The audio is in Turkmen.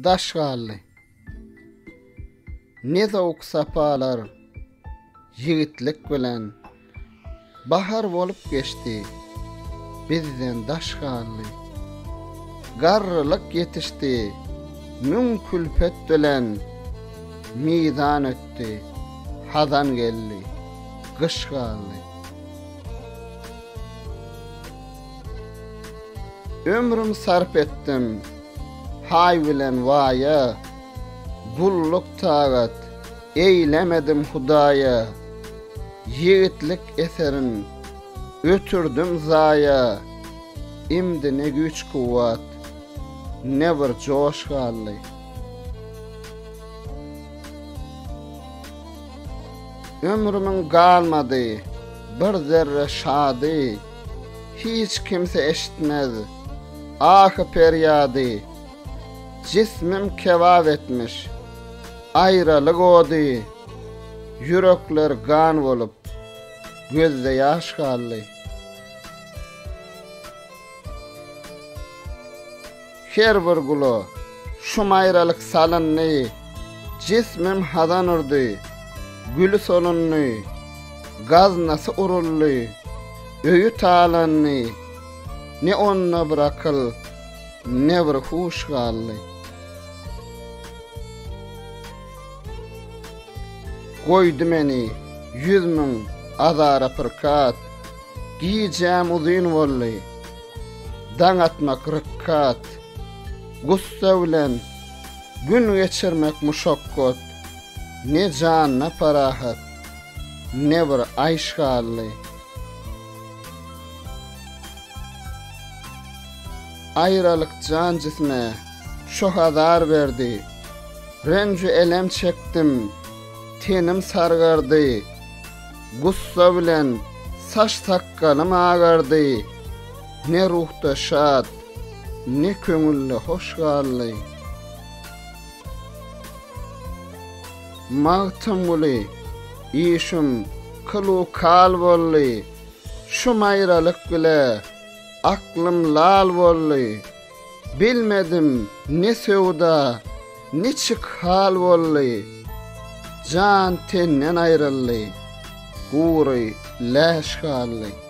daş galdy. Ne zowk-sapalar ýigitlik bilen Bahar bolup geçdi, bizden daş galdy. Garrylyk ýetişdi, müň külpet bilen Mizan ötdi, hazan geldi, gyş galdy. Ömrüm sarp etdim, haý bilen waýa, Gulluk tagat eýlemedim Hudaýa, Ýigitlik eserin ötürdim zaýa, Imdi ne güýç-kuwwat, ne bir joş galdy. Ömrümiň galmady bir zerre şady, Hiç kimse eşitmez ahy-perýady. Jismim kebap etmiş, aýralyk ody, Ýürekler gan bolup, gözde ýaş galdy. Her bir gula şum aýralyk salyndy, Jismim hazan urdy, güli solundy, Gaznasy uruldy, öýi talandy, Ne onda bir akyl, ne bir huş galdy. Goýdy meni 100.000 azara pyrkat, Gijäm uzyn boldy, daň atmak rykkat, Gussa bilen gün geçirmek muşakgat, Ne janda parahat, ne bir aýş galdy. Aýralyk jan jisme şoh azar berdi, Renju-elem çekdim, tenim sargardy, Gussa bilen saç-sakgalym agardy, Ne ruhda şat, ne köňülde hoş galdy. Magtymguly, işim kyl-u-kal boldy, Şum aýralyk bile aklym lal boldy, Bilmedim ne söwda, niçik hal boldy, Jan tenden aýryldy, gury läş galdy.